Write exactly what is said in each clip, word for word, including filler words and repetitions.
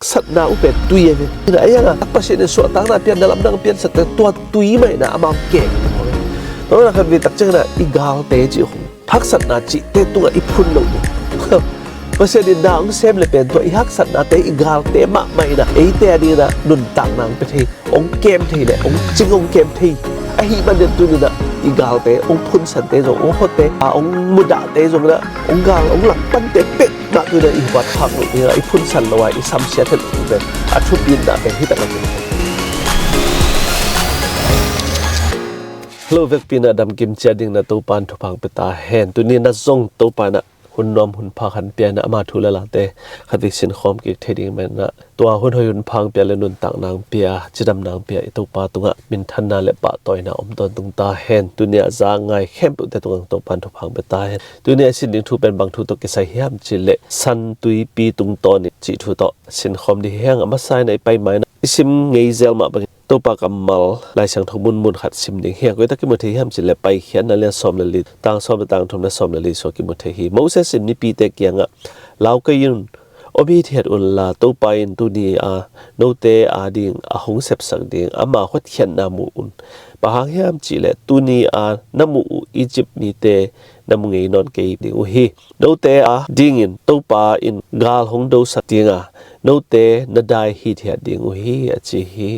Satna uh pen tui a ve. Ina a iang a Pasian in suahtakna pian, na lamdang pian sakte tua tui mah ina amau keng. Tua na khan ve takciang ina i galte cih khong haksatna cihte tungah i phun lo ding. Pasian in na hong sem le pen tua i haksatnate i galte mahmah ina eite a ding ina nuntakna hong pe thei, hong kem thei le hong cing hong kem thei. Ahih manin tuni ina i galte hong phunsante zong, hong hote a hong mudahte zong ina hong gal hong lakpante pek mah tuni ina i huat phak lo ding ina i phunsan lo a i samsiat het lo pen a thupitna pen hi tak a pen. Hello, vekpi ina damkim ciat ding ina Topa in thupha hong pe ta hen. Tuni ina zong Topa ina hun nuam hun pha khan pia ina ama thu le late khat vei sinkhawm kik thei ding mah ina tua hun hoi hun pha hong pia le nuntakna hong pia, cidamna hong pia i Topa tungah minthanna le pahtawina om tawntung ta hen. Tuni a za ngai khempeuhte tungah Topa in thupha hong pe ta hen. Tuni a i sin ding thu pen bang thu tawh kisai hiam cih leh San Tuipi Tungtawn in cih thu tawh sinkhawm ding hi hang. A masa ina i pai ma ina i sim ngei zel mah bangin Topa kammal Lai Siangtho munmun khat sim ding hi hang. Koi tak kimu thei hiam cih leh Paikhiatna lian sawm le li, tang sawm le tang thum le sawm le li sua kimu thei hi. Moses in mipite kiangah, lau kei un, om hithiat unla, Topa in tuni a note a ding a hong sepsak ding ama hotkhiatna mu un. Bang hang hiam cih leh tuni a na muh uh Egypt mite na mu ngei nawn kei ding uh hi. Note a dingin Topa in gal hong dosak ding a, note na dai hithiat ding uh hi, a ci hi.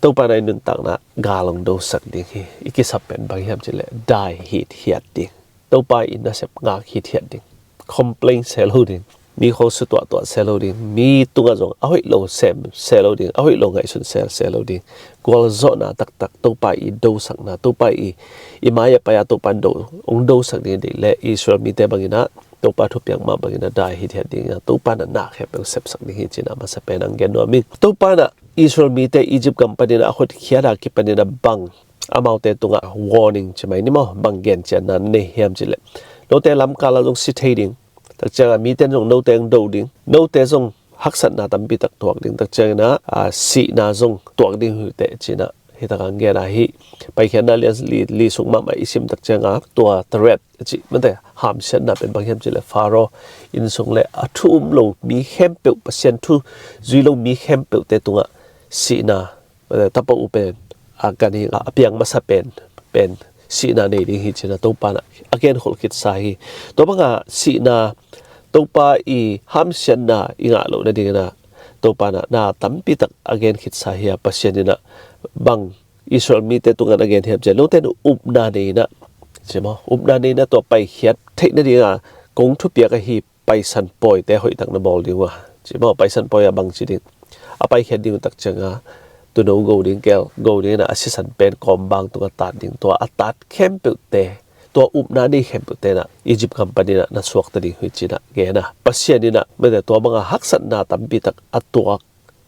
Topa ina i nuntakna gal hong dosak ding hi. I kisap pen bang hiam cih leh dai hithiat ding. Topa i nasep ngak hithiat ding. Complain se lo ding. Mi khawng sutuahtuah se lo ding. Mi tungah zong a hoih lo sem se lo ding. A hoih lo ngaihsun se se lo ding. Gualzawhna taktak Topa i dosakna, Topa i, i mai a pai a Topa in do, hong dosak ding deih leh Israel mite bang ina Topa thupiak mah bang ina dai hithiat ding ina Topa ina na khempeuh sepsak ding hi ci ina a masa pen hong gen nuam ing. Topa ina Israel mite Egypt gam pan ina a hotkhiat a kipan ina bang amaute tungah warning ci mai ni maw, bang gencianna nei hiam cih leh, note lamkal ah zong si thei ding. Takciang a mite in zong note hong do ding. Note zong haksatna tampi tak tuak ding. Takciang ina a, sihna zong tuak ding hi uh teh ci ina hi tak a hong gen a hi. Paikhiatna lian li, li sung mahmah i sim takciang a tua threat a cih mate hamsiatna pen bang hiam cih leh Pharaoh inn sung le a thu um lo mi khempeuh, Pasian thu zui lo mi khempeuhte tungah sihna, mate tapa uh pen a gan hi a, a piang masa pen, pen sihna nei ding hi ci ina Topa ina a genkholh khitsa hi. Tua bang a sihna, Topa i hamsiatna i ngah loh nading ina Topa ina na tampi tak a gen khitsa hi a, Pasian ina bang Israel mite tungah a gen hiam cih leh, note in upna nei ina, ci maw, upna nei ina tua paikhiat theih nading a kong thupiak ahi Paisan pawite hoih tak na bawl ding uh a, ci maw, Paisan pawi ah bang ci ding, a paikhiat ding uh takciang a tuuno go ding, keel go ding ina a sisan pen kawmbang tungah tat ding, tua a tat khempeuhte, tua upna nei khempeuhte ina Egypt gam pan ina na suakta ding hi ci ina gen a, Pasian ina mate tua bang a haksatna tampi tak a tuak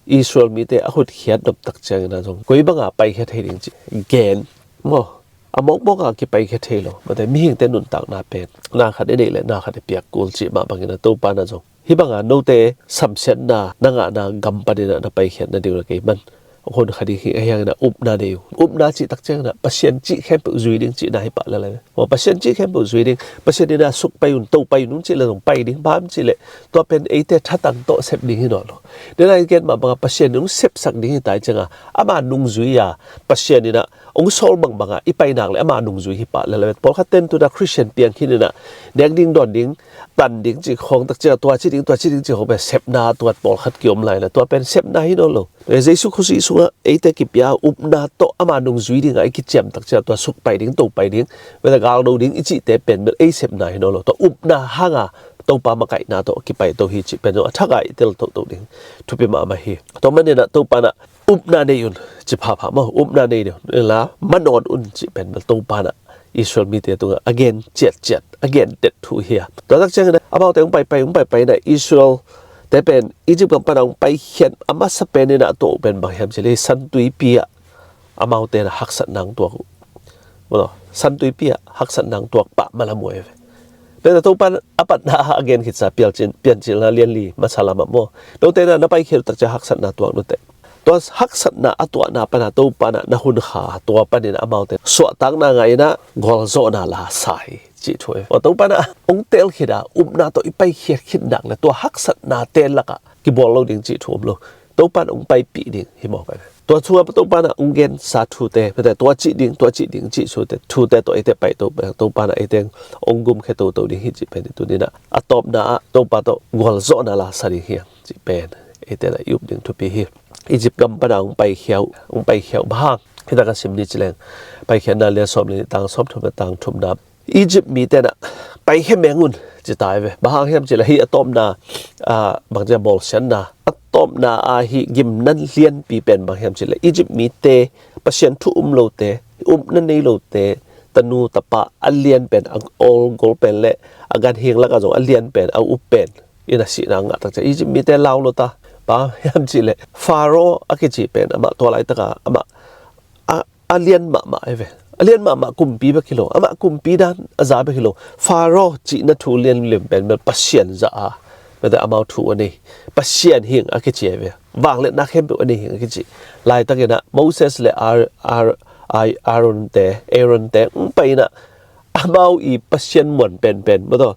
Israel mite a hotkhiat nop takciang ina zong koi bang a paikhia thei ding cih gen maw. A mawkmawk a kipaikhia thei lo, mate mihingte nuntakna pen na khat i neih leh na khat i piak kul cih mah bang ina Topa ina zong hih bang a note samsiatna na ngahna gam pan ina na paikhiat nading uh leh kei man hong hun kha ding hi. Ahih hang ina upna nei un. Upna cih takciang ina Pasian cih khempeuh zui ding cihna hi pah lel a ve. Aw, Pasian cih khempeuh zui ding. Pasian ina suk pai un, to pai un hong cih leh zong pai ding, bang hiam cih leh tua pen eite thatang tawh sep ding hi nawn lo. Tua ina i gen mah bang a Pasian in hong sepsak ding hi ta i ciang a, ama nungzui a, Pasian ina hong sawl bangbang a i pai nak leh ama nungzui hi pah lel a ve. Pawlkhatte in tu ina Christian piang khin ina nek ding, dawn ding, tan ding cih khawng takciang a, tua ci ding, tua ci ding cih khawng pen sepna tuat pawlkhat kiom lai ina tua pen sepna hi nawn lo. Jesu Khazih sungah eite kipia upna tawh ama nungzui ding a i kiciam takciang a tua suk pai ding, to pai ding, mate gal do ding i cihte pen bel ei sepna hi nawn lo. Tua upna hang a Topa makaihna tawh kipai to hi cih pen zong a thak a i tel toto ding thupi mahmah hi. Tua man ina Topa ina upna nei un ci phapha maw, upna nei un la, manawn un cih pen bel Topa ina Israel mite tungah a gen ciatciat, a gen tet thu hi a. Tua takciang ina amaute hong paipai, hong paipai ina Israel te pen Egypt gam pan a hong paikhiat a masa pen ina a tuak uh pen bang hiam cih leh San Tuipi ah amaute ina haksatna hong tuak uh. Maw, San Tuipi ah haksatna hong tuak pah malam uh a ve. Tua ina Topa ina a patna a gen khitsa Piancil, Piancilna lian li masa lam ah maw, note ina na paikhiat uh takciang haksatna tuak nuteh. Tua haksatna a tuahna pan a Topa ina na hun kha, tua pan ina amaute suahtakna ngah ina gualzawhna la sa hi cih thu hi. Aw, Topa ina hong teel khit a upna tawh i paikhiat khit nak leh tua haksatnate lakah kibawl lo ding cih thu om lo. Topa in hong paipih ding hi mawk a. Tua chungah Topa in hong gensa thute, mate, tua cih ding, tua cih ding cih thute, thute tawh eite pai Topa, Topa in eite hong gumkhia toto ding hi cih pen i tuni in a tawpna ah Topa tawh gualzawhna la sa ding hi hang cih pen eite in i up ding thupi hi. Egypt gam pan a hong paikhia uh, hong paikhia uh bang hang. Hih tak a sim ni ci leng, Paikhiatna lian sawm le nih, tang sawmthum le tang thumna. Egypt mite in a, "Paikhia meng un," ci ta hi ve. Bang hang hiam cih leh hih a tawpna, ah, bang ci a, bawlsiatna a tawpna ah hih gimna lianpi pen bang hiam cih leh Egypt mite, Pasian thu um lote, upna nei lote, tanu tapa a lian pen, a ol gol pen le a ganhing lakah zong a lian pen, a up pen in a sihna ngah tak ciang Egypt mite lau lo ta. Bang hiam cih leh Pharaoh a kici pen amah tua laitak a amah a, a lian mahmah hi ve. A lian mahmah kumpi bek hi lo, amah kumpi dan a za bek hi lo. Pharaoh cihna thu lianlian pen bel Pasian zah a, mate, amau thu a nei, Pasian hing a kici hi ve. Vangliatna khempeuh a nei hing a kici. Laitakin a Moses le Ar-, Ar-, Ai-, Aaron te, Aaron te hong pai in a, amau i pasian muan penpen, maw taw,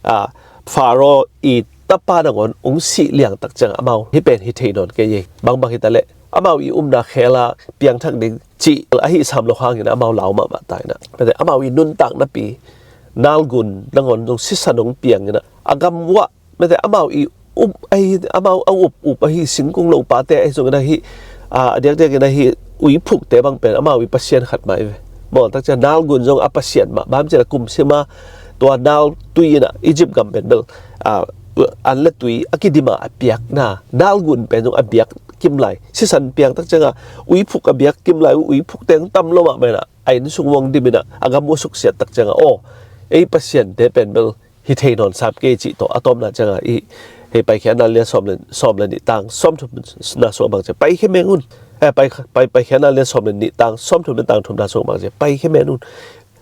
ah, Pharaoh i tapa nangawn hong sih liang tak ciang amau hih pen hi thei nawn kei hi. Bangbang hi ta leh amau i upna khel a piangthak ding cih ahi sam lo hangin amau lau mahmah ta in a, mate, amau i nuntaknapi Nile gun nangawn zong sisan hong piang in a, a gam uah, mate, amau i up ahi, amau a up up ahi singkung lopate ahi zongin ahi, a, a diakdiakin ahi uiphukte bang pen amau i pasian khat mah hi ve. Bawl tak ciang Nile gun zong a pasian mah, bang hiam cih leh kum sima tua Nile tui in a Egypt gam pen bel, a, an le tui a kidim a a piakna, Nile gun pen zong a biak kim lai, sisan piang tak ciang a uiphuk a biak kim lai, uiphukte hong tam lo mahmah in a, a inn sung hong dim in a, a gam uh suksiat tak ciang a, aw, ei pasiante pen bel hi thei nawn sam kei cih tawh a tawpna ciang a, i, hei, Paikhiatna lian sawm le, sawm le nih, tang sawmthumna sung bang ci a, "Paikhia meng un." Eh, pai, pai, Paikhiatna lian sawm le nih, tang sawmthum le tang thumna sung bang ci a, "Paikhia meng un."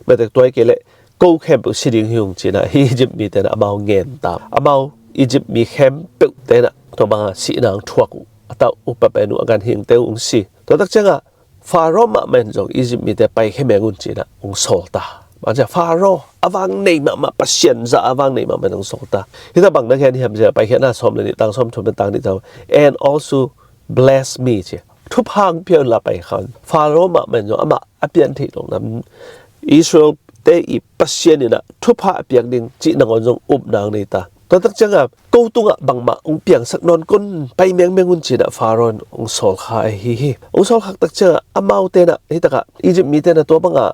Mate, tua hi kei leh ko khempeuh si ding hi ung ci in a, hih Egypt mite in a amau ngen ta. Amau Egypt mi khempeuhte in a tua bang a sihna hong thuak uh, a tau upa pen uh, a ganhingte uh hong si. Tua tak ciang a Pharaoh mahmah in zong Egypt mite, "Paikhia meng un," ci in a hong sawl ta. Bang ci a, Pharaoh a vang nei mahmah, Pasian zah a vang nei mahmah in hong sawl ta. Hih tak bang na gen hiam ci a, Paikhiatna sawm le nih, tang sawmthum le tang nih, tang, "And also bless me," ci a, "Thupha hong pia un la, paikhia un." Pharaoh mahmah in zong amah a pian theih lo nam, Israel-te i Pasian in a thupha a piak ding cih nangawn zong upna hong nei ta. Tua tak ciang a, "Ko tungah bangmah hong piangsak nawn kei un, pai mengmeng un," ci in a Pharaoh in hong sawlkha ahi hi. Hong sawlkhak tak ciang a, amaute in a, hih tak a Egypt mite in a tua bang a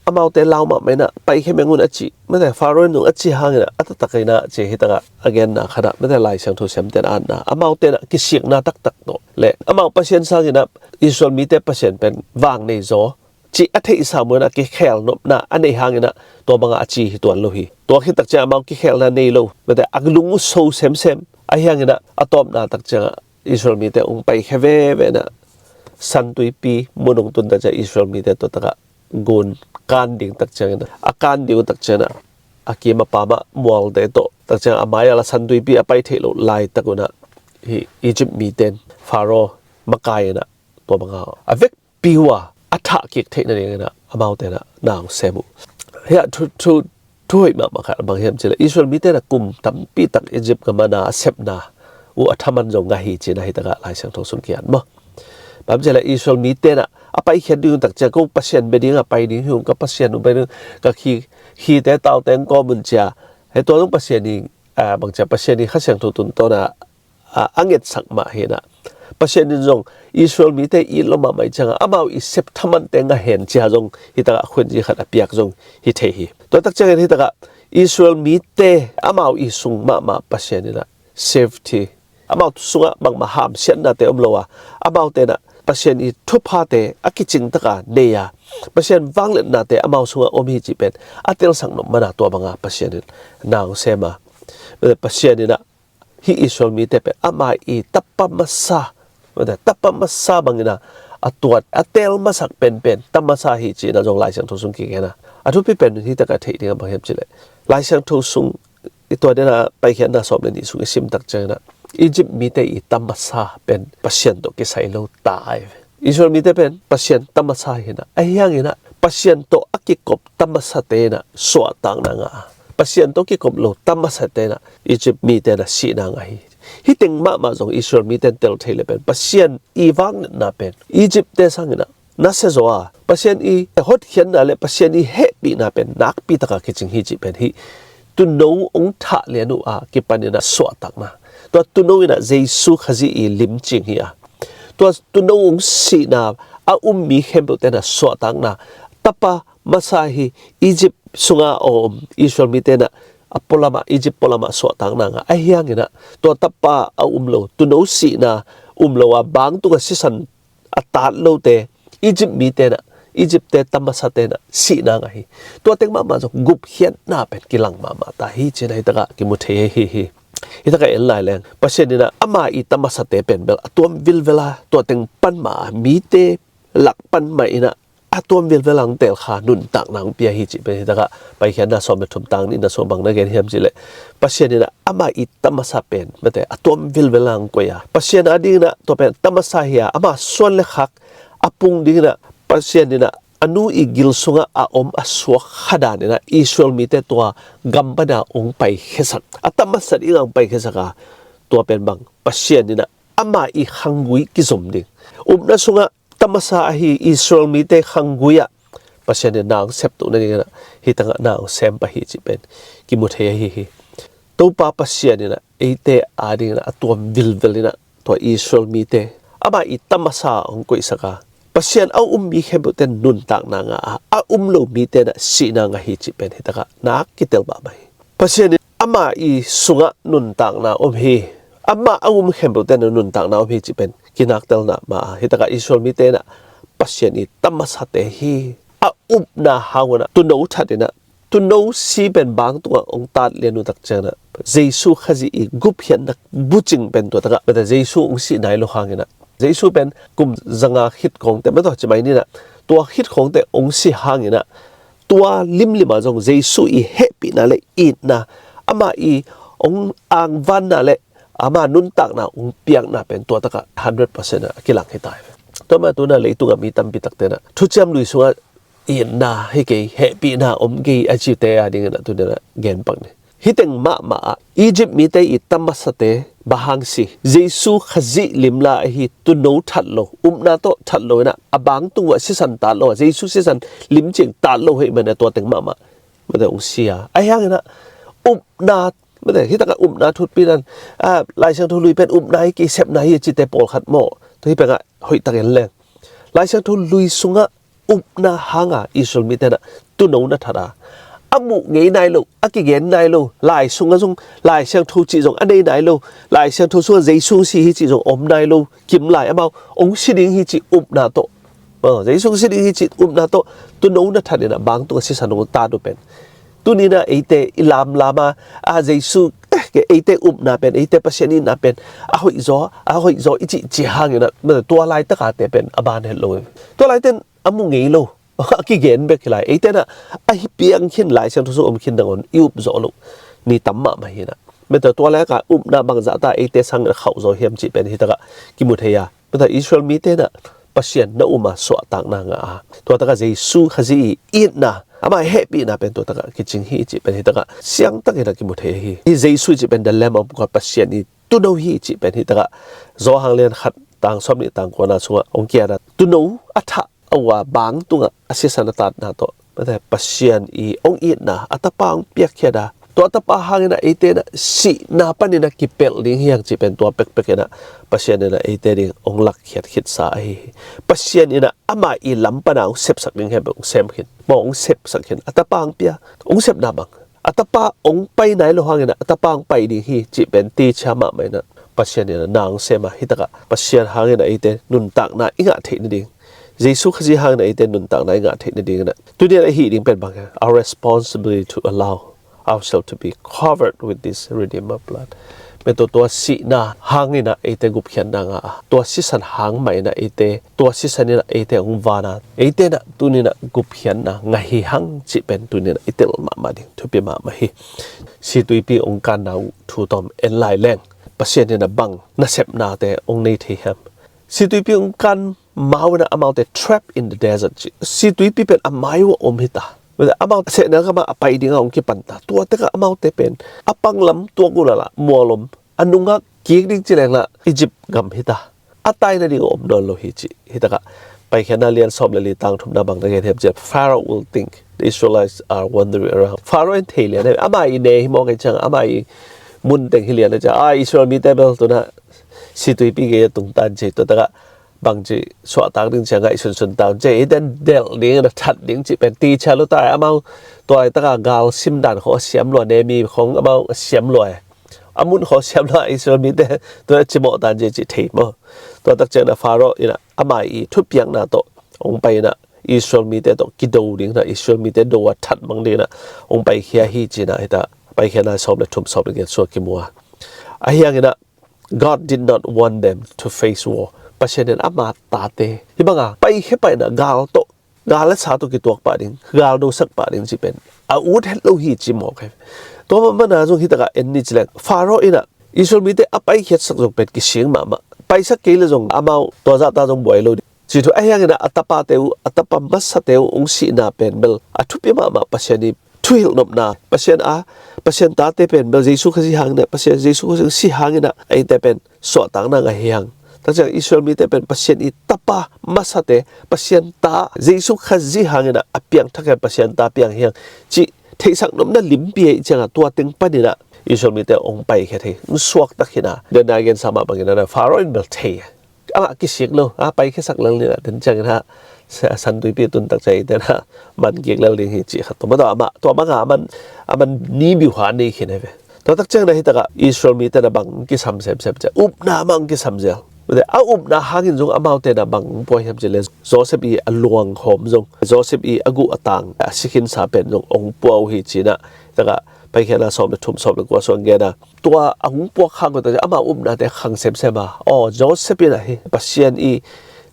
amaute lau mahmah in a, "Paikhia meng un," a cih, mate, Pharaoh in zong a cih hangin a, a taktak in a ci, hih tak a a genna khat ah, mate, Lai Siangtho siamte in a atna, amaute in a kisikna taktak tawh le amau Pasian sangin a Israel mite Pasian pen vang nei zaw cih a theihsa mun a kikhel nopna a neih hangin a tua bang a a ci hi tuan lo hi. Tua khit tak ciang amau kikhelna nei lo, mate, a lung uh so semsem. Ahi hangin a, a tawpna tak ciang a Israel mite hong paikhia veve in a, San Tuipi mun hong tun tak ciang Israel mite tua tak a gun kan ding tak ciangin a, a kan ding uh tak ciangin a, a kim a pam a mualte tawh tak ciang a mai a la San Tuipi a pai theih loh laitak un a, hih Egypt mite in Pharaoh makai in a, tua bang a a vekpi uh a a thah kik theih nadingin a, amaute in a na hong sem uh. Hih a thu, thu, thu hoih mahmah khat bang hiam ci leh, Israel mite in a kum tampi tak Egypt gam a na a sepna uh a thaman zong ngah hi ci in a, hih tak a Lai Siangtho sung kiat maw. Bang hiam ci leh Israel mite in a a paikhiat ding uh tak ciang, "Ko Pasian bia ding a pai ding hi ung, ka Pasian uh bia ding, ka khi, khite taute hong kawm un," ci a, hei, tua zong Pasian i, a, bang ci a, Pasian i Kha Siangtho tungtawn a a, a ngetsak mah hi in a, Pasian in zong Israel mite it lo mahmah ahih ciang a, amau i sep thamante ngah hen ci a zong hih tak a khuanzi khat a piak zong hi thei hi. Tua tak ciangin hih tak a Israel mite amau i sung mahmah Pasian in a safety, amau sungah bangmah hamsiatnate om lo a, amaute in a Pasian i thuphate a kicing tak a nei a, Pasian vangliatnate amau sungah om hi cih pen a telsak nop man a, tua bang a Pasian in na hong sem a, Pasian in a hih Israel mite pen ama i tapa masa, tapa masa bangin a, a tuat, a tel masak penpen ta masa hi ci in a zong Lai Siangtho sung kigen a. A thupi pen hih tak a theih ding a bang hiam ci leh, Lai Siangtho sung i tua den a Paikhiatna sawm le nih sung i sim tak ciangin a, Egypt mite i ta masa pen Pasian tawh kisai lo ta ai ve. Israel mite pen Pasian ta masa hi in a, ahi hangin a Pasian tawh a kikop ta masate in a suahtakna ngah a, Pasian tawh kikop lo ta masate in a Egypt mite in a sihna ngah hi. Hih teng mahmah zong Israel mite in tel thei le pen Pasian i vangliatna pen Egypt-te sangin ah nasia zaw a, Pasian i hotkhiatna le Pasian i hehpihna pen nakpi taka kicing hi cih pen hih tuuno hong thah lian uh a kipanin ah suahtakna, tua tuuno in ah Jesu Khazih i limcing hi a, tua tuuno hong sihna a um mi khempeuhte in ah suahtakna, tapa masa hi, Egypt sunga a om Israel mite in ah a pualamah, Egypt pualamah suahtakna ngah ahi hangin ah, tua tapa a um lo, tuuno sihna um lo a, bang tunga sisan a tat lote, Egypt mite in ah, Egypt-te tamasate in ah sihna ngah hi. Tua teng mahmah zong gupkhiatna pen kilang mahmah ta hi cih in ah hih takah kimu thei ahi hi. Hih takah en lai leng Pasian in ah ama i tamasate pen bel a tuam vilvel a, tua teng pan mah a mite lak pan mah in ah a tuam vilvel a hong teel kha nuntakna hong pia hi cih pen hih takah Paikhiatna sawm le thum, tang nihna sungah bang na gen hiam cih leh, Pasian in ah ama i tamasa pen mate a tuam vilvel a hong koih a, Pasian adingin ah tua pen tamasa hi a, ama suan le khak a pung dingin ah Pasian in ah a nu i gil sungah a om a suak kha danin ah Israel mite tua gam pana hong paikhiasak, a tamasa dingin ah hong paikhiasak a, tua pen bang, Pasian in ah ama i khanggui kizom ding, upna sungah tamasa ahi Israel mite khanggui ah Pasian in na hong septuh nadingin ah hih takah na hong sem pah hi cih pen kimu thei ahi hi. Topa Pasian in ah eite adingin ah a tuam vilvel in ah tua Israel mite ama i tamasa hong koihsak a, Pasian a um mi khempeuhte nuntakna ngah a, a um lo mite in ah sihna ngah hi cih pen hih takah nak kitel mahmah hi. Pasian in ama i sungah nuntakna om hi. Ama a um khempeuhte in ah nuntakna om hi cih pen kinaktelna mah a, hih takah Israel mite in ah Pasian i tamasate hi. A upna hangun ah tuuno that in ah, tuuno si pen bang tungah hong tat lian uh tak ciangin ah Jesu Khazih i gupkhiatna bucing pen tua takah mate Jesu hong si nai lo hangin ah, Jesu pen kum zanga khit khawngte mate ci mai ni in ah, tua khit khawngte hong si hangin ah, tua limlim ah zong Jesu i hehpihna le itna, ama i hong angvanna le ama nuntakna hong piakna pen tua takah hundred percent a kilang hi ta hi. Tua mah tu in ah leitungah mi tampi takte in ah thuciam lui sungah itna hi kei, hehpihna om kei a cite adingin ah tu in ah gen pak ni. Hih teng mahmah ah Egypt mite i tamasate bang hang si, Jesu Khazih limla ahi tuuno that lo, upna tawh that lo in ah a bang tung uh ah sisan tat lo a, Jesu sisan limcing tat lo hi man a, tua teng mahmah mate hong si a, ahi hangin ah upna mate hih takah upna thutpi nan, a, Lai Siangtho lui pen upna hi kei, sepna hi a cite pawlkhat maw, tua hih pengah hoih takin leng Lai Siangtho lui sungah upna hanga Israel mite in ah tuuno na that a, a muh ngei nai lo, a kigen nai lo, lai sungah zong Lai Siangtho cih zong a nei nai lo, Lai Siangtho sungah Jesu hong si hi cih zong om nai lo, kim lai amau hong si ding hi cih upna tawh, Jesu hong si ding hi cih upna tawh tuuno na that in ah bang tungah sisan hong tat uh pen tuni in ah eite i lamlam a, a Jesu, eh, eite upna pen, eite Pasian itna pen a hoih zaw, a hoih zaw i cih ci hangin ah tua laitak ate pen a ban het lo. Tua laite in a mu ngei lo, a kigen bek hi lai. Eite in ah ahi piang khin, Lai Siangtho sung om khin nangawn i up zawh loh ni tam mahmah hi in ah, mate tua laitak a upna bangzah ta eite sangin a khauh zaw hiam cih pen hih takah kimu thei a, mate Israel mite in ah Pasian na um a suahtakna ngah a, tua takah Jesu Khazih i itna, ama hehpihna pen tua takah kicing hi cih pen hih takah siangtakin a kimu thei hi. Hih Jesu cih pen the Lamb of God, Pasian i tuuno hi cih pen hih takah Johan lian khat tang sawm nih tang kuana sungah hong kiat a, tuuno a thah a, ua bang tungah a sisan a tatna tawh mate Pasian i hong itna, a tapa hong piakkhiat a, tua tapa hangin ah eite in ah sihna panin a kipelh ding hi hang cih pen tua pekpek in ah Pasian in ah eite ding hong lakkhiat khitsa ahi hi. Pasian in ah ama i lam pana hong sepsak ding hi a, hong sem khin, maw, hong sepsak khin, a tapa hong pia, hong sepna bang, a tapa hong pai nai lo hangin ah a tapa hong pai ding hi cih pen teci mahmah in ah Pasian in ah na hong sem a, hih takah Pasian hangin ah eite nuntakna i ngah theih nading, Jesu Khazih hangin ah eite nuntakna i ngah theih nadingin ah tuni in ah a hih ding pen bang hi, our responsibility to allow ourselves to be covered with this redeemer blood. Mate tua sihna hangin ah eite gupkhiatna ngah a, tua sisan hang mah in ah eite, tua sisan in ah eite hong van a, eite in ah tuni in ah gupkhiatna ngah hi hang cih pen tuni in ah i tel mahmah ding thupi mahmah hi. Situipi hong kanna uh thu tawm en lai leng, Pasian in ah bang nasepnate hong nei thei hiam? Situipi hong kan mau in ah amaute trapped in the desert ci. Situipi pen a mai uh a om hi ta. Amaute sehnel gam ah a pai ding a hong kipan ta. Tua tekah amaute pen a panglam tuak uh lala mual om, a nungak Kik ding ci leng lah Egypt gam hi ta. A tai nading om nawn lo hi ci. Hi takah Paikhiatna lian sawm le li tang thumna bang na gen hiam ciah, Pharaoh will think the Israelites are wandering around. Pharaoh in thei lian hi, ama i ne hi mawk hi ciang, ama i mun teng hi lian hi ciang, a Israel mite bel tuna situipi gei a tungtan ci. Tua takah bangci suahtak ding ciang ngaihsunsun ta un ci. Eite in delh ding, na that ding cih pen tichia lo ta. Amau tua laitaka gal simdan khong a siam lua, ne mi khong amau a siam lua, a mun khong a siam lua, Israel mite tua cimawh dan ci, ci thei maw. Tua tak ciangin a Pharaoh in a ama i thupiakna tawh hong pai in a Israel mite tawh kido ding in a, Israel mite do a that mang ding in a hong paikhia hi ci in a, hi ta Paikhiatna sawm le thum, sawm le giat sua kimu a. Ahi hangin a God did not want them to face war. Pasian in ama tate hi banga paikhia pah in a gal tawh, gal le sa tawh kituak pah ding, gal dosak pah ding ci pen a ut het lo hi ci mawk hi. Tua mana zong hi takah en ni ci leng, Pharaoh in a Israel mite a paikhiatsak zong pen kising mahmah. Paisak kei le zong amau tua zahta zong buai lo ding ci thu. Ahi hangin a a tapate uh, a tapa masate uh hong sihna pen bel a thupi mahmah. Pasian i thuhilh nopna, Pasian a, Pasian tate pen bel Jesu Khazih hangin a, Pasian Jesu Khazih si hangin a eite pen suahtakna ngah hi hang. Tak ciang Israel mite pen Pasian i tapa masate, Pasian ta Jesu Khazih hangin a a piangthak hi hang, Pasian ta piang hi hang cih theihsak nopna limpi ahih ciangin a tua teng panin a Israel mite hong paikhiat hi. Hong suaktak hi in a, den a gensa mah bangin a Pharaoh in bel thei. Amah kisik lo, a paikhiasak lel ni in a, den ciangin a sa-, Santuipi tun tak ciang eite in a man kik lel ding hi cih khat. Tua mah tawh amah, tua banga a man, a man ni biuha nei khin hi ve. Tua tak ciangin a hi takah Israel mite in a bang kisam semsem ciah, upna amah hong kisam zel. Ute, a upna hangin zong amaute in a bang hong pua hiam cih le, Joseph i a luang khawm zong, Joseph i a guh a tang, a si khinsa pen zong hong pua uh hi ci in a, takah Paikhiatna sawm le thum, sawm le kua sung gen a. Tua a hong puak hang ko ta ciang ama upnate khang semsem a. Aw, Joseph in a hi Pasian i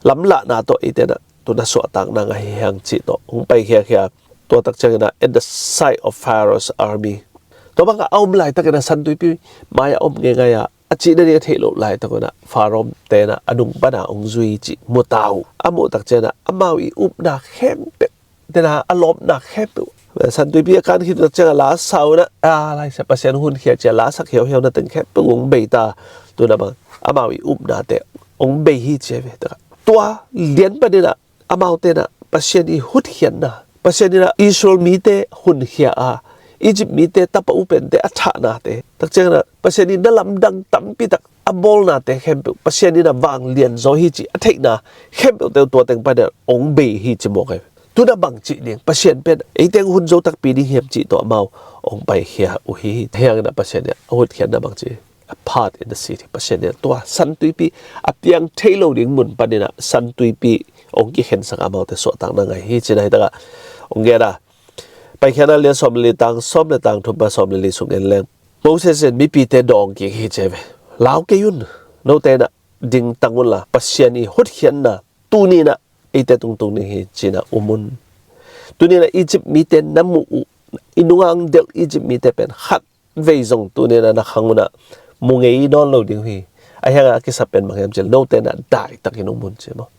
lamlahna tawh eite in a tuna suahtakna ngah hi hang cih tawh hong paikhiakhia. Tua tak ciangin a, at the sight of Pharaoh's army. Tua banga a om laitakin a Santuipi mai-ah om ngeingai a, a cih nading a theih loh laitak un a Pharaoh te in a a nung pana hong zui cih mu ta uh. A muh tak ciangin a amau i upna khempeuh, te in a a lawpna khempeuh, Santuipi a kan khit tak ciangin a la sa un a, a laisa Pasian hunkhia ci a la sak hiauhiau na teng khempeuh hong bei ta. Tuna bang amau i upnate hong bei hi ci a ve. Takah tua lian panin a amaute in a Pasian i hutkhiatna, Pasian in a Israel mite hunkhia a, Egypt mite tapa upente a thahnate, tak ciangin a Pasian i na lamdang tampi tak a bawlnate khempeuh, Pasian in a vanglian zaw hi cih a theihna khempeuhte uh tua teng panin a hong bei hi ci mawk hi. Tuna bangci ding, Pasian pen eite hong hun zo takpi ding hiam cih tawh amau hong paikhia uh hi. Ahi hangin a Pasian in a hutkhiatna bangci, a part in the sea. Pasian in tua Santuipi a piang thei lo ding mun panin a Santuipi hong kikhensak a amaute suahtakna ngah hi ci in a, hi takah hong gen a. Paikhiatna lian sawm le li tang sawm le tang thum pan sawm le li sung en leng, Moses in mipite dawng kik hi ci a ve. Lau kei un, note in a dingtang unla, Pasian i hutkhiatna tuni in a eite tungtung ding hi ci in a um un. Tuni in a Egypt mite na muh uh, i nunga hong delh Egypt mite pen khat vei zong tuni in a na khang un a mu ngei nawn lo ding uh hi. Ahi hangin a kisap pen bang hiam cih leh, note in a daitakin hong mu un ci maw.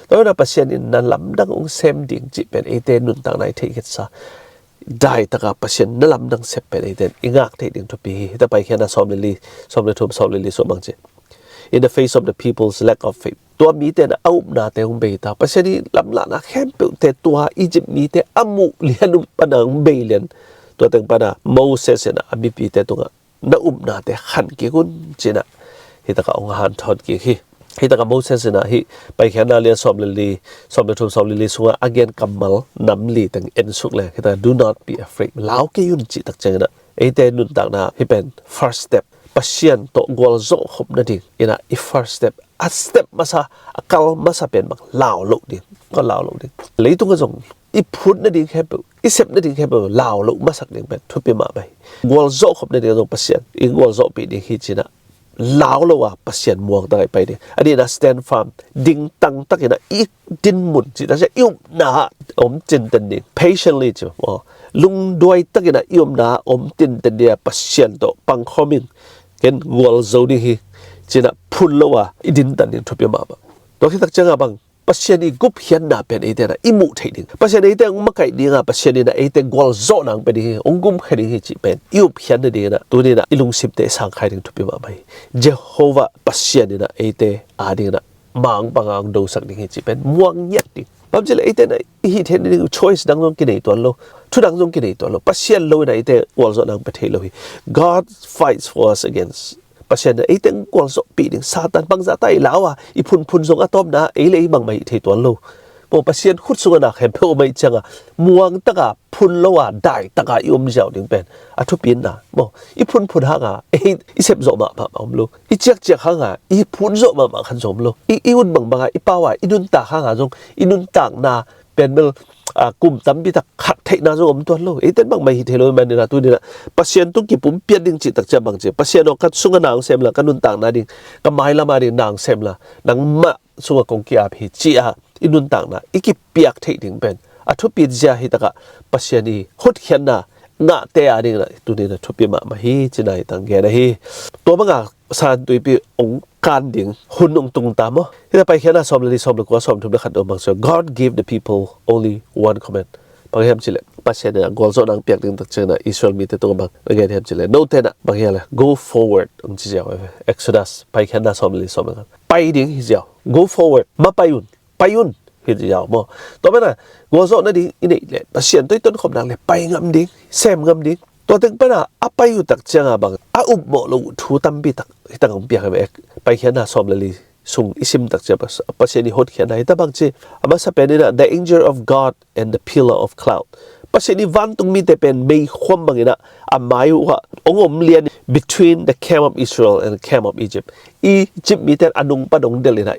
Tua in a Pasian in na lamdang hong sem ding cih pen eite nuntakna i theihkhiatsa, daitaka Pasian na lamdang sep pen eite in i ngak theih ding thupi hi. Hi ta Paikhiatna sawm le li, sawm le thum, sawm le li sung bang ci. In the face of the people's lack of faith. Tua mite in a upnate hong bei ta. Pasian i lamlahna khempeuhte tua Egypt mite a muh lian uh pana hong bei lian. Tua teng pana Moses in a mipite tungah na upnate khan kik un ci in a, hi takah hong hanthawn kik hi. Hi takah Moses in a hi Paikhiatna lian sawm le li, sawm le thum, sawm le li sungah a gen kammal nam li teng en suk leng, hi takah do not be afraid. Lau kei un cih tak ciangin a, eite nuntakna hi pen first step, Pasian tawh gualzawh khop nading in a i first step, a step masa, a kal masa pen bang lau loh ding, ka lau loh ding. Leitungah zong i phut nading khempeuh, i sep nading khempeuh lau loh masak ding pen thupi mahmah hi. Gualzawh khop nading zong Pasian i gualzawhpih ding hi ci in a lau lo a Pasian muang tak a i pai ding. A dih in a stand firm, dingtang takin a i dinmun cih tak ciang i upna ah om tinten ding. Patiently ci maw. Lungduai takin a i upna ah om tinten ding a, Pasian tawh pangkhawm ing, ken gualzo ding hi ci in a phun lo a i dintan ding thupi mahmah. Tua khit tak ciangin a bang Pasian i gupkhiatna pen eite na i muh theih ding, Pasian eite hong makaih dinga, Pasian in a eite gualzawhna hong pia ding hi, hong gumkhia ding hi cih pen i upkhiatna dingin a tuni in a i lungsimte i sangkhai ding thupi mahmah hi. Jehovah Pasian in a eite adingin a mang panga hong dosak ding hi cih pen muang ngiat ding. Bang hang hiam cih leh eite na i hih theihna ding choice dang zong kinei tuan lo, thu dang zong kinei tuan lo. Pasian lo in a eite gualzawhna hong pia thei lo hi. God fights for us against. Pasian in a eite hong gualzawhpih ding. Satan bangzah ta i lau a, i phunphun zong a tawpna ei le ei bangmah hih thei tuan lo. Maw, Pasian khut sungah na khempeuh om ahih cianga muang taka phun lo a dai taka i om ziau ding pen a thupina maw, i phunphun hanga ei i sepzawh mahmah om lo, i ciakciak hanga i phunzawh mahmah khat zong om lo. I, i hun bangbanga i pau a i nuntak hanga zong i nuntakna pen bel a, kum tampi tak khat theihna zong om tuan lo. Eiten bangmah hih thei lo manin a tuni in a Pasian tung kipumpiat ding cih takciang bang ci, Pasian aw, ka sungah na hong sem la, ka nuntakna ding, ka mailam a ding na hong sem la, nangmah sungah kong ki-ap hi ci-a i nuntakna i kipiak theih ding pen a thupit zia hi takah Pasian i hotkhiatna ngahte a dingin a tuni in a thupi mahmah hi cih na hi tang gen ahi. Tua banga San Tuipi hong kan ding hun hong tung ta maw. Hih na Paikhiatna sawm le li, sawm le kua, sawm thum le khat hong bang sua, God gave the people only one command. Bang hiam cih leh Pasian in a gualzawhna hong piak ding takciangin a Israel mite tungah bang na gen hiam cih leh, note in a bang hiam leh, go forward hong ci ziau. Exodus, Paikhiatna sawm le li, sawm le khat, pai ding hi ziau. Go forward, ma pai un, pai un hi ziau maw. Tua manin a gualzawhna ding i neih leh Pasian tawh i tonkhopna leh pai ngam ding, sem ngam ding. Tua teng pana a pai uh takcianga bang a upmawh loh uh thu tampi tak hih tak hong piak hi ve. Paikhiatna sawm le li sung i sim takciang Pas-, Pasian i hotkhiatna hi ta bang ci. A masa pen in a the angel of God and the pillar of cloud. Pasian i vantung mite pen meikhuam bangin a a mai uhah hong om lian, between the camp of Israel and the camp of Egypt. Egypt mite a nung pan hong delh in a,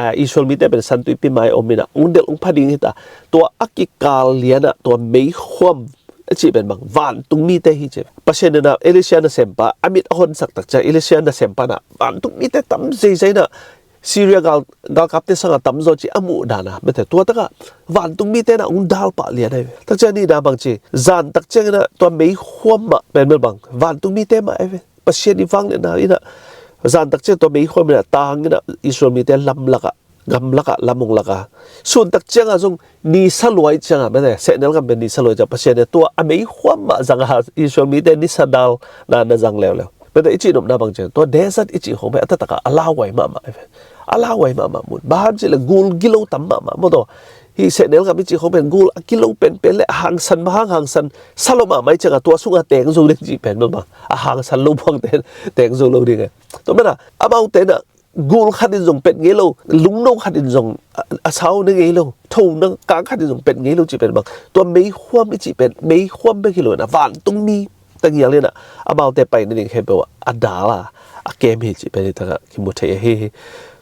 a, Israel mite pen San Tuipi mai om in a hong delh hong pha ding hi ta. Tua a kikal lian a tua meikhuam a cih pen bang vantung mite hi ci. Pasian in a Elisha nasempa a mit a honsak takciang Elisha nasempa in a vantung mite tam zeizai in a Syria gal, galkapte sangah tamzaw cih a muh dan a, mete tua takah vantung mite in a hong dal pah lian ahi ve. Takciang ni na bang ci, zan takciang in a tua meikhuam mah pen bel bang vantung mite mah ahi ve. Pasian i vangliatna in a zan takciang tua meikhuam in a tang in a Israel mite lam lakah, gam lakah, lam hong lakah, sun takcianga zong nisa luai cianga, mete sehnel gam pen nisa luai cianga Pasian in a tua a meikhuam mah zanga Israel mite nisa dalna na zang leuleu. Mete i cihnopna bang ciang tua desert i cih khong pen a taktakah a lauhuai mahmah ahi ve. A lauhuai mahmah mun. Bang hang hiam cih leh gul gilo tam mahmah maw, tua hih sehnel gam i cih khong pen gul a gilo penpen leh a hangsan bang hang hangsan sa lo mahmah ahih cianga tua sungah teng zo ding cih pen bang a hangsan lo buang teng, teng zo lo ding e. Tua manin a amaute in a gul khat in zong pet ngei lo, lungno khat in zong a, a sau ne ngei lo, thona kang khat in zong pet ngei lo cih pen bang, tua meikhuam i cih pen meikhuam bek hi lo in a vantung mi tangial in a amaute pai nading khempeuh ah a dal a, a kem hi cih pen hih takah kimu thei ahi hi.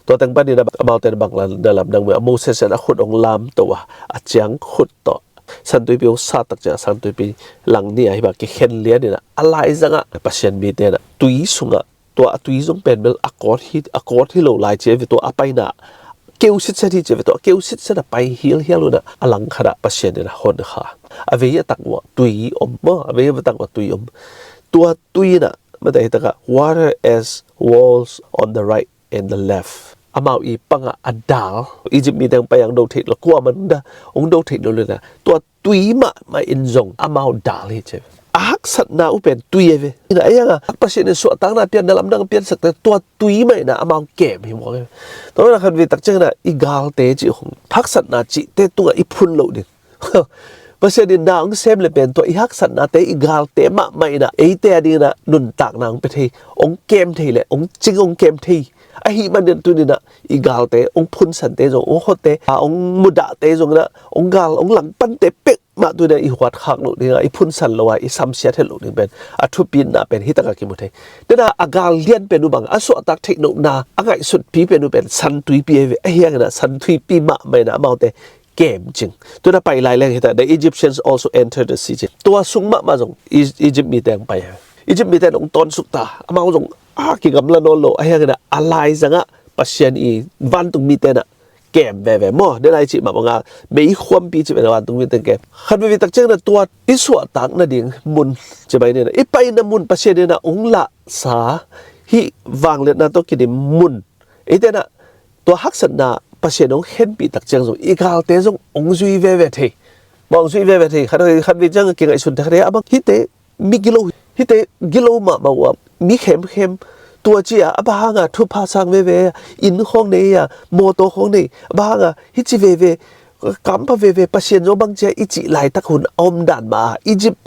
Tua teng panin a amaute in a bang la na lamdang mah, Moses in a khut hong lamto a, a ciang khut tawh San Tuipi hong sat takciang San Tuipi lang ni a hih bang kikhen lian in a, a laizang ah Pasian mite in a tui sungah, tua a tui zong pen bel a kawt hi, a kawt hi lo lai ci ahi ve, tua a paina keu sitset hi ci ahi ve, tua a keu sitset a pai hialhial un a, a langkhat ah Pasian in a hon kha. A vei a tak uah tui om maw, a vei a tak uah tui om. Tua tui in a, mate hih takah, water as walls on the right and the left. Amau i pangah a dal, Egypt mite hong pai a hong do theih lo, kuamah hong do theih lo leh na, tua tui mahmah in zong amau dal hi ci. A haksatna uh pen tui ahi ve. Ina a ianga Pasian in suahtakna pian, na lamdang piansak te, tua tui mah ina amau kem hi mawk ahi ve. Tua manin a khatvei takciang ina i galte cih khong, haksatna cihte tungah i phun loh ding. Pasian in na hong sem le pen tua i haksatnate, i galte mahmah ina eite a dingin a nuntakna hong pia thei, hong kem thei le hong cing hong kem thei. Ahih manin tuni ina i galte, hong phunsante zong, hong hote, a hong mudahte zong ina, hong gal, hong langpante peuhmah tuni ina i huatkhak loh ding a, i phunsan lo a, i samsiat het loh ding pen a thupina pen hih takah kimu thei. Tua ina a gal lian pen uh bang, a suahtak theih lohna a ngaihsutpi pen uh pen San Tuipi ahi ve. Ahi hangin a San Tuipi mahmah ina amaute kem cing. Tua ina pai lai leng hita, the Egyptians also entered the sea ci. Tua sung mahmah zong E-, Egypt mite hong pai hi. Egypt mite hong tawnsuk ta, amau zong a kigamla nawn lo. Ahi hangin a laizang ah Pasian i vantung mite ina kem veve maw. Tua ina i cih mahmah a, meikhuampi cih pen vantung mite kem. Khatvei takciang ina tua i suahtak nading mun ci mai ni ina, i paina mun, Pasian ina hong lahsa hih vangliatna tawh kidim mun, eite ina tua haksatna Pasian hong khenpih tak ciang zong i galte zong hong zui veve thei. Mah hong zui veve thei. Khat, khat vei ciang a kingaihsun thei khat hi a bang hite mi gilo, hite gilo mahmah uh a, mi khemkhem tua ci a, a bang hanga thupha sang veve a, inn khawng nei a, mawtaw khawng nei, a bang hanga hih ci veve, kampha veve, Pasian zong bang cia i cih laitak hun a om dan mah a, Egypt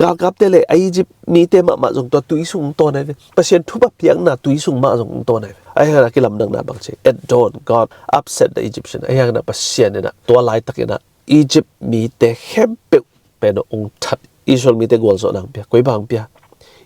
galkapte le a Egypt mite mahmah zong tua tui sung tawn ai ve. Pasian thupha piakna tui sung mah zong tawn ai ve. Ahi hangin a kilamdanna bang ci, at dawn God upset the Egyptian. Ahi hangin a Pasian in a tua laitak in a Egypt mite khempeuh pen a ong that. Israel mite gualzawhna ang pia, koi bang pia.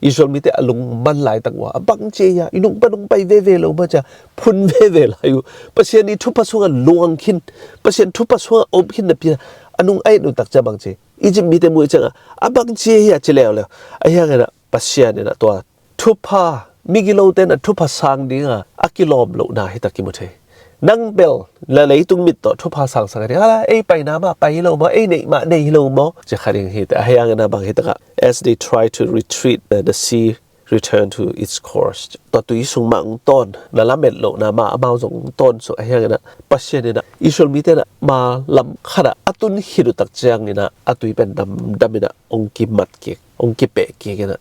Israel mite a lungman laitak uh a, a bang ci a, i nung pan ong pai veve lo mah cia, phun veve lai uh. Pasian i thupha sungah luang khin, Pasian thupha sungah om khin na pia, a nung a et uh tak cia bang ci, Egypt mite muh ciangah a bang ci a hi a ci leuleu. Ahi hangin a Pasian in a tua thupha, migilote in a thupha sang dinga a kilawm lohna hi tak kimu thei. Nang bel la leitung mit tawh thupha sangsak a ding a la, ei paina mah pai hi lo maw, ei neih mah nei hi lo maw, ci kha ding hi te. Ahi hangin a bang hi takah, as they try to retreat, the, the sea return to its course. Tua tui sung mah ong tawn, na lamet lohna mah amau zong ong tawn suk. Ahi hangin a Pasian in a Israel mite in a ma lam khat ah a tun khit uh tak ciangin a, a tui pen damdam in a ong kimat kik, ong kipeh kik in a,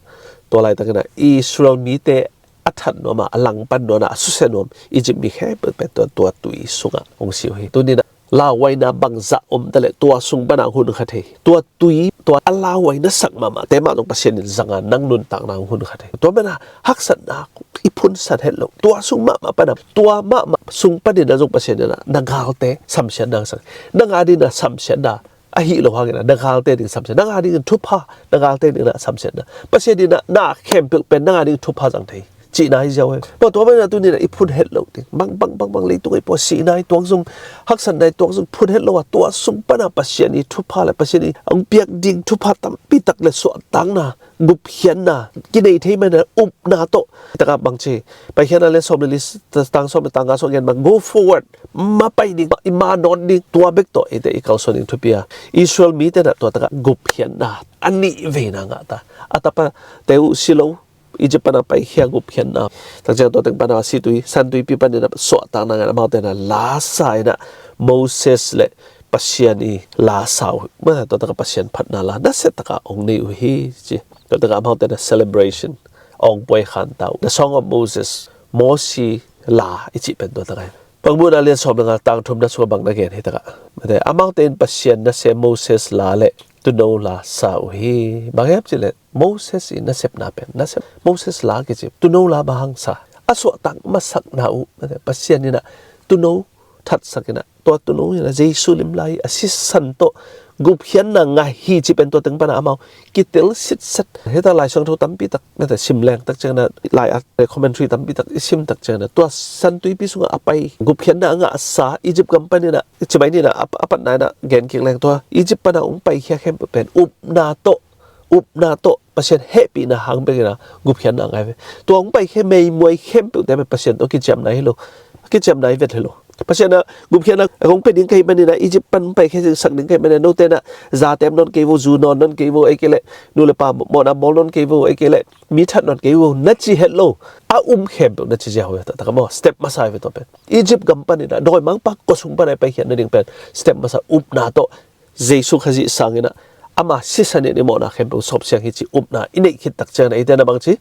tua laitakin a Israel mite a that nuam a, a langpan nuam a, a susia nuam Egypt mi khempeuh pen tua, tua tui sungah ong si uh hi. Tuni in a lauhuaina bangzah om ta leh tua sung pana ong hun kha thei. Tua tui, tua a lauhuaina sak mahmahte mah zong Pasian in zanga nang nuntakna ong hun kha thei. Tua mana haksatna i phunsan het lo. Tua sung mahmah pana, tua mahmah sung panin a zong Pasian in a na galte samsiatna sak. Nang a dingin a samsiatna ahi lo hangin a na galte ding samsiat, nang a dingin thupha, na galte dingin a samsiatna. Pasian in a na khempeuh pen nang a dingin thupha zang thei cihna hi ziau hi. Bang tua mana tuni in a i phun het lo ding. Bang, bang, bang, bang leitung ei pua sihna i tuak zong, haksatna i tuak zong phun het lo a, tua sung pana Pasian i thupha le Pasian i ong piak ding thupha tampi tak le suahtakna, gupkhiatna kinei thei mana upna tawh. Taka bang ci, Paikhiatna lian sawm le li, tang sawm le tang nga sung gen bang, go forward, ma pai ding, i ma nawn ding, tua bek tawh eite i kalsuan ding thupi a. Israel mite in a tua takah gupkhiatna a nih veina ngah ta. A tapate uh si lo, Egypt pana paikhia gupkhiatna. Tak ciang tua teng pana situi, San Tuipi panin a suahtakna ngah, amaute in a la sa in a Moses le Pasian i la sa uh. Mah tua takah Pasian phatna la nasia takah ong nei uh hi ci. Tua takah amaute in a celebration ong puai khan ta uh. The Song of Moses, Mosi la i cih pen tua takah hi. Pangmuhna lian sawm le nga, tang thumna sungah bang na gen hi takah, mate, amaute in Pasian nasem Moses la le tuuno la sa uh hi. Bang hiam cih leh Moses i nasepna pen, nasem Moses la kici, tuuno la bang hang sa? A suahtak masakna uh, mate, Pasian in a tuuno thatsak in a, tua tuuno in a Jesu lim la hi, a sisan tawh gupkhiatna ngah hi ci pen tua teng pana amau kitel sitset. Hita Lai Siangtho tampi tak, mate, sim leng tak ciangin a, lai a, commentary tampi tak i sim tak ciangin a, tua San Tuipi sungah a pai, gupkhiatna a ngahsa, Egypt gam panin a, ci mai ni in a, a, a patna in a gen kik leng, tua Egypt pana ong paikhia khempeuh pen upna tawh, upna tawh, Pasian hehpihna hang bek in a gupkhiatna ngah hi ve. Tua ong paikhia meimuai khempeuhte pen Pasian tawh kiciamna hi lo, kiciamna hi vet hi lo. Pasian in a gupkhiatna hong pia ding ka hih manin a, Egypt pan paikhia sak ding ka hih manin a, note in a zate om nawn kei vo, zu nawn nawn kei vo, ei kei leh nu le pa mawhna bawl nawn kei vo, ei kei leh mi that nawn kei vo, na ci het lo. A um khempeuh na ci ziau hi ve, taktak a maw, step masa hi ve tua pen. Egypt gam panin a, dawimangpa kua sung pana i paikhiatna ding pen step masa, upna tawh Jesu Khazih sangin a, ama sisan in i mawhna khempeuh sawpsiang hi ci upna i neih khit tak ciangin a, eite in a bang ci,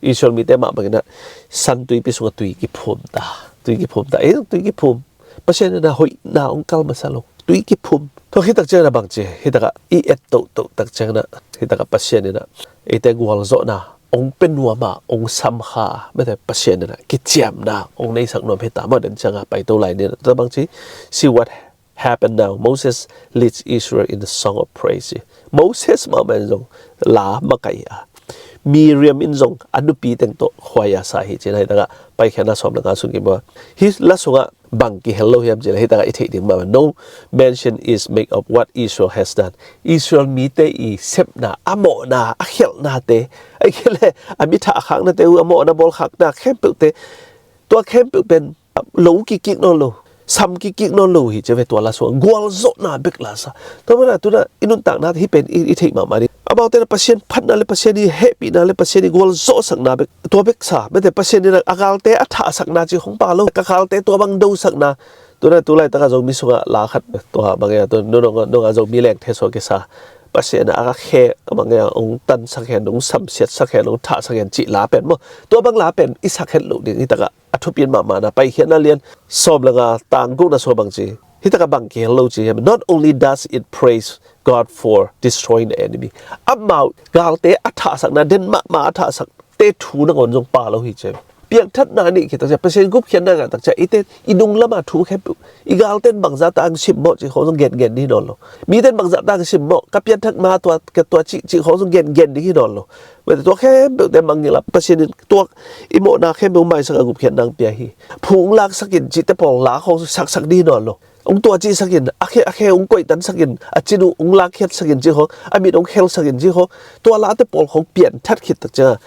Israel mite mah bangin a San Tuipi sungah tui kiphum ta. Tui kiphum ta. Ei zong tui kiphum. Pasian in a hoihna ong kal masa lo. Tui kiphum. Tua khit tak ciangin a bang ci, hih takah i et tohtoh tak ciangin a, hih takah Pasian in a eite gualzawhna ong pia nuam a, ong sam kha a, mate, Pasian in a kiciamna ong neisak nuam hi ta maw, den ciangah paito lai ni in a, tua bang ci, see what happened now. Moses leads Israel in the song of praise. Moses mahmah in zong la makaih a, Miriam in zong a nupi teng tawh khuai a sa hi ci-in a, hih takah Paikhiatna sawm le nga sung kimu a. Hih la sungah bang kihel lo hiam cih leh, hih takah i theih ding mahmah, no mention is made of what Israel has done. Israel mite i sepna, a mawhna, a khialhnate, a khialh leh a mi thahkhaknate uh, a mawhna bawlkhakna khempeuhte, tua khempeuh pen lo kikik nawn lo, sam kikik nawn lo hi ci ve, tua la sungah gualzawhna bek la sa. Tua mana tuna i nuntakna hih pen i, i theih mahmah ding. Amaute in a Pasian phatna le Pasian i hehpihna le Pasian i gualzawhsakna bek, tua bek sa. Mate, Pasian in a galte a thahsakna ci hong pha lo, ka galte tua bang dosakna, Tuna tu laitakah Zomi sungah la khat tua bang e, tu nunga Zomi lengthe sua kisa Pasian a khe ka bang e, hong tansak hen, hong samsiatsak hen, hong thahsak hen cih la pen maw, tua bang la pen i sak het loh ding. Hitakah a thupi mahmahna Paikhiatna lian sawm le nga tang gukna sua bang ci, hitakah bang kihel lo ci hiam? Not only does it praise God for destroying the enemy, amau galte a thahsakna, den mahmah a thahsakte thu nangawn zong pha lo hi ci. Piangthatna neih khit takciang, Pasian gupkhiatna ngah takciang, eite i nung lama thu khempeuh, i galten bangzah ta ang simmawh cih khawng zong gengen ding hi nawn lo. Miten bangzah ta ang simmawh, ka pianthak ma tua, ka tua cih, cih khawng zong gengen ding hi nawn lo. Mete tua khempeuhte mangngilh a, Pasian in tuak i mawhna khempeuh maisak a gupkhiatna ang pia hi. Phu ang laksak in cihte pawl la khawng saksak ding hi nawn lo. Hong tua cihsak in, a khe, a khe hong koihtansak in, a cin uh hong lakkhiatsak in cih khawng, a mit hong khelsak in cih khawng, tua late pawl khawng piangthat khit takciang a,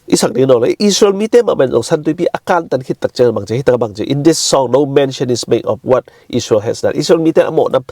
i sak ding nawn lo. Israel mite mahmah in zong San Tuipi a kantan khit takciang bang ci, hitakah bang ci, in this song no mention is made of what Israel has done. Israel mite a mawhna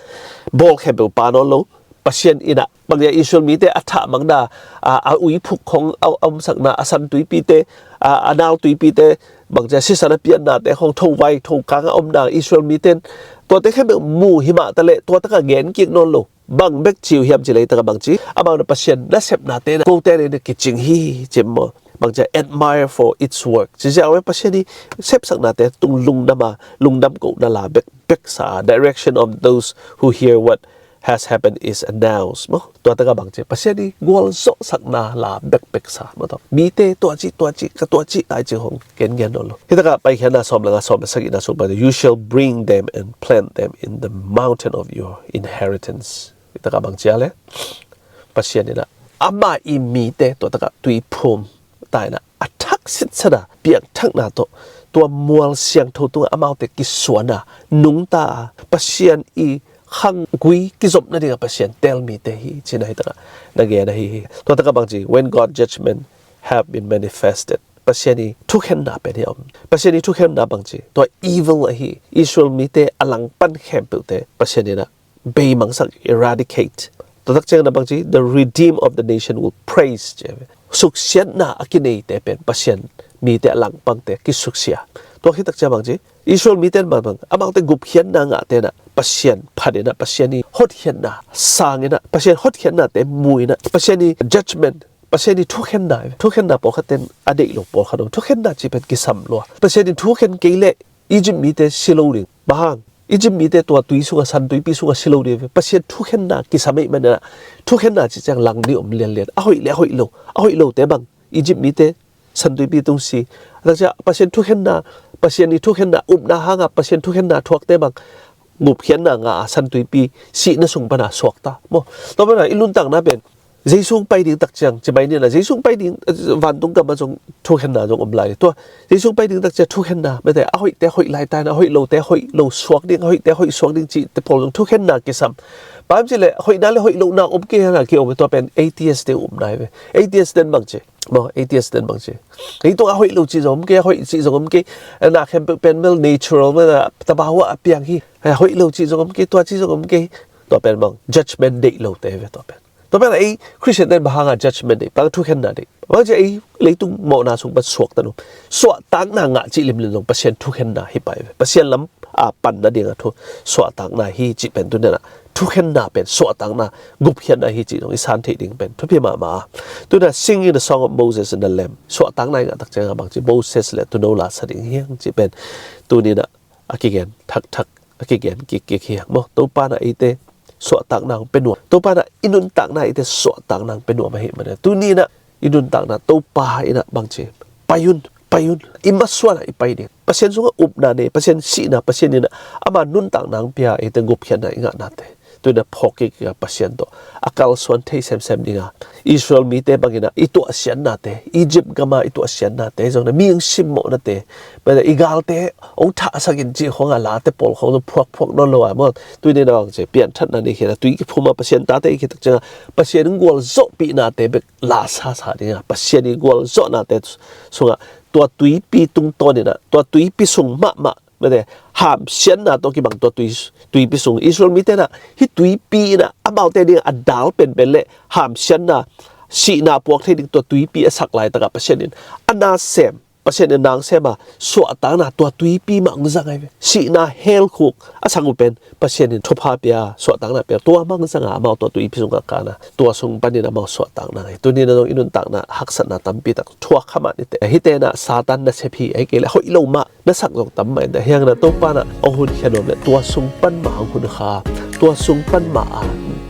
bawl khempeuh pha nawn lo. Pasian in a bang ci a, Israel mite a thahmangna, a, a uiphuk khawng a, a omsakna, a San Tuipite, a, a nau tuipite, bang ci a, sisan a piannate khawng, thovai thokang a omna, Israel mite in tuate khempeuh mu hi mah taleh, tua takah gen kik nawn lo. Bang bek ci uh hiam cih leh hitakah bang ci, amau na Pasian nasepnate na kote le na kicing hi ci maw. Bang ci a, admire for its work. Ci ziau e, Pasian i sepsaknate tung lungdam a, lungdam kohna la bekbek sa a, direction of those who hear what has happened is announced maw. Tua takah bang ci, Pasian i gualzawhsakna la bekbek sa maw, tua mite tua ci, tua ci, ka tua ci tai ci khawng gengen nawn lo. Hitakah Paikhiatna sawm le nga, sawm le sagihna sung pan, you shall bring them and plant them in the mountain of your inheritance. Hitakah bang ci a le, Pasian in a, amah i mite tua takah tuiphum ta in a, a thak sitsan a piangthakna tawh, tua mual siangtho tungah amaute kisuan a, nungta a, Pasian i khanggui kizop nading a Pasian tel mite hi ci-in a hitakah na gen ahi hi. Tua takah bang ci, when God judgment have been manifested, Pasian i thukhenna pen hi a om. Pasian i thukhenna bang ci, tua evil ahi, Israel mite a langpan khempeuhte Pasian in a beimangsak, eradicate. Tua takciang na bang ci, the redeemed of the nation will praise ci. Suksiatna a kineite pen Pasian mite a langpangte kisuksiat. Tua khit takciang bang ci, Israel mite in bang, amaute gupkhiatna ngahte in a Pasian phat in a, Pasian i hotkhiatna sang in a, Pasian hotkhiatnate mu in a, Pasian i judgment, Pasian i thukhenna, thukhenna pawlkhat ten a deih lo pawlkhat om. Thukhenna cih pen kisam lua. Pasian in thukhen kei leh Egypt mite si lo ding. Bang hang? Egypt mite tua tui sungah, San Tuipi sungah si lo ding ve. Pasian thukhenna kisam ahih manin a, thukhenna cih ciang lang ding om lianlian. A hoih le a hoih lo, a hoih lote bang, Egypt mite San Tuipi tung si. A takciang Pasian thukhenna, Pasian i thukhenna, upna hanga Pasian thukhenna thuakte bang, gupkhiatna ngah a San Tuipi sihna sung pana suakta maw. Tua pana i nuntakna pen Jesu hong pai ding takciang, ci mai ni na, Jesu hong pai ding, vantung gam ah zong thukhenna zong om lai. Tua Jesu hong pai ding takciang thukhenna, mete, a hoihte hoih lai ta in a, a hoih lote hoih lo suak ding, a hoihte hoih suak ding cihte pawl zong thukhenna kisam. Bang hang hiam cih leh hoihna le hoih lohna om kei hang a ki-om, tua pen atheist te upna hi ve. Atheist ten bang ci maw, atheist ten bang ci, kei tungah a hoih lo cih zong om kei, a hoih cih zong om kei. Na khempeuh pen mel natural, mel a tabawa a piang hi. A hoih lo cih zong om kei, tua cih zong om kei. Tua pen bang, judgment deih lote hi ve tua pen. Tua pen ei Christian ten bang hanga judgment deih, bang thukhenna deih? Bang ci ei leitung mawhna sung pan suakta nuam, suahtakna ngah cih limlim zong Pasian thukhenna hi pai ve. Pasian lam a pan nading a thu suahtakna hi cih pen tuni in a, thukhenna pen suahtakna, gupkhiatna hi cih zong i san theih ding pen thupi mahmah a. Tuni in a, singing the song of Moses and the Lamb, suahtakna i ngah takciang a bang ci, Moses le tuuno la sa ding hi hang cih pen tuni in a, a kigen thakthak, a kigen kikkik hi hang maw. Topa in a eite suahtakna hong pia nuam, Topa in a i nuntakna eite suahtakna hong pia nuam ahih manin a, tuni in a i nuntakna Topa in a bang ci, pai un, pai un, i masuan ah i pai ding. Pasian sungah upna nei, Pasian sihna, Pasian in a ama nuntakna hong pia, eite gupkhiatna i ngahnate tuni in a phawk kik a, Pasian tawh a kalsuan thei semsem ding a, Israel mite bangin a i tuahsiatnate, Egypt gam a i tuahsiatnate zong in a, mi hong simmawhnate, mete, i galte hong thahsak in cih khawng a late pawl khawng zong phuakphuak nawn lo a maw. Tuni in a bang ci, piangthatna nei khin a, tui kiphum a Pasian tate i khit takciang a, Pasian hong gualzawhpihnate bek la sasa ding a, Pasian i gualzawhnate sungah, tua tuipi tungtawn in a, tua tuipi sung mahmah, mete, hamsiatna tawh kibang tua tui, tuipi sung, Israel mite in a hih tuipi in a amaute ding a dal penpen le hamsiatna, sihna puak thei ding tua tuipi a sak laitak ah Pasian in a nasem, Pasian in nang sem a, suahtakna tua tuipi mah hong zang ahi ve. Sihna hell khuk a sang uh pen Pasian in thupha pia, suahtakna pia, tua mah hong zang a, amau tua tuipi sungah kan a, tua sung panin amau suahtakna ngah hi. Tuni-in ah zong i nuntakna haksatna tampi tak thuak kha mah ni teh. Hihte in ah Satan nasep hi, ahih kei leh hoih lo mah na sak zong tam mah in teh. Ahi hangin ah Topa'n ah hong honkhia nuam leh tua sung pan mah hong hun kha, tua sung pan mah a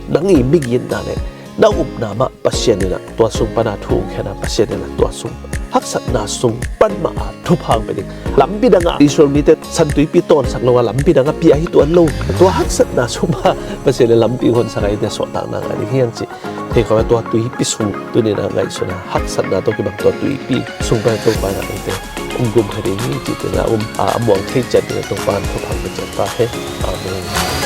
nang i migitna leh na upna mah Pasian in ah tua sung pan a thu hong khen a, Pasian in ah tua sung, haksatna sung pan mah a thupha hong pia ding. Lampi dang ah Israel mite San Tuipi tawnsak lo a, lampi dang ah pia hi tuan lo. Tua haksatna sung mah Pasian in lampi hong honsak a, eite suahtakna ngah ding hi hang cih thei khawm a, tua tuipi sung tuni-in ah ngaihsun a, haksatna tawh kibang tua tuipi sung pan Topa'n ah eite hong gum kha ding hi cih tuni-in ah um a, a muang thei ciat ding a Topa'n thupha hong pia ciat ta hen. Amen.